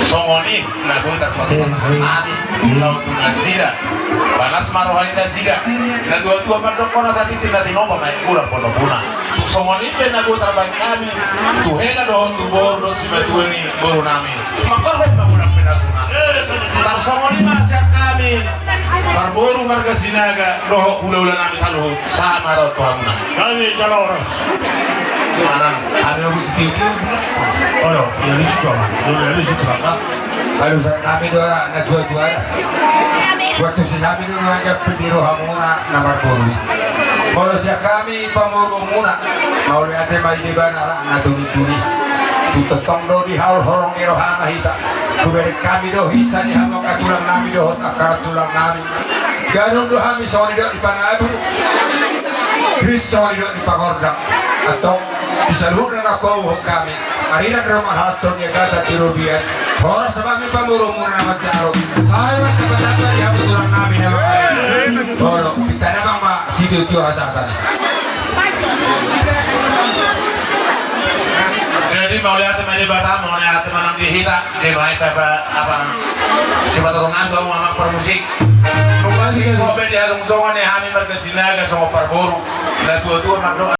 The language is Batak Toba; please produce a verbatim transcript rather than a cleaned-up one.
Songon i na boi tarpasupasu hami laho tu nasida. Palas ma roha ni nasida. Natuatua mandok, hona satintin na tinopa ma i, ulang pondok muna. Tung songon i pe na boi tarbahen hami tu hela dohot tu boru dohot simatua ni boru nami. Mangkorhon ma godang penasuna. Tarsongon i ma sian hami parboru marga Sinaga dohot hulahula nami saluhut, sahat ma roha tu hamuna. Hami jala horas. Manang hami obu sititi. Olo, ia lusi joma. Ia lusi joma. Halusan hami do natuatuana. Buat tusi hami do nuaeng gabe di rohamuna na marboru i. Molo sian hami pamoruonmuna, mauliate ma di Debata na tumunduli. Tung tongtong do dihaholhol ni rohana hita. Hubereng hami do hinsa ni hamu angka tulang nami dohot angka tulang nami. Ganup do hami songon i do dipanabur. Ris songon i do dipangorda. Antong di saluhutna na huhut hami. Marida do mangalap tu dia kata tirubian. Horas ma hami pamoruonmuna na manjalo. Sai ma tamba-tamba di hamu tulang nami na manjalo. Olo, pinta damang ma sitio-tio hasahatan. Jadi mauliate ma di Debata, mauliate ma nang di hita. Jadi baik apa, apa, siapa turun antum amang parmusik. Rumah sih kok beda dong, songon i hami marga Sinaga songon parboru. Natuatua mandok.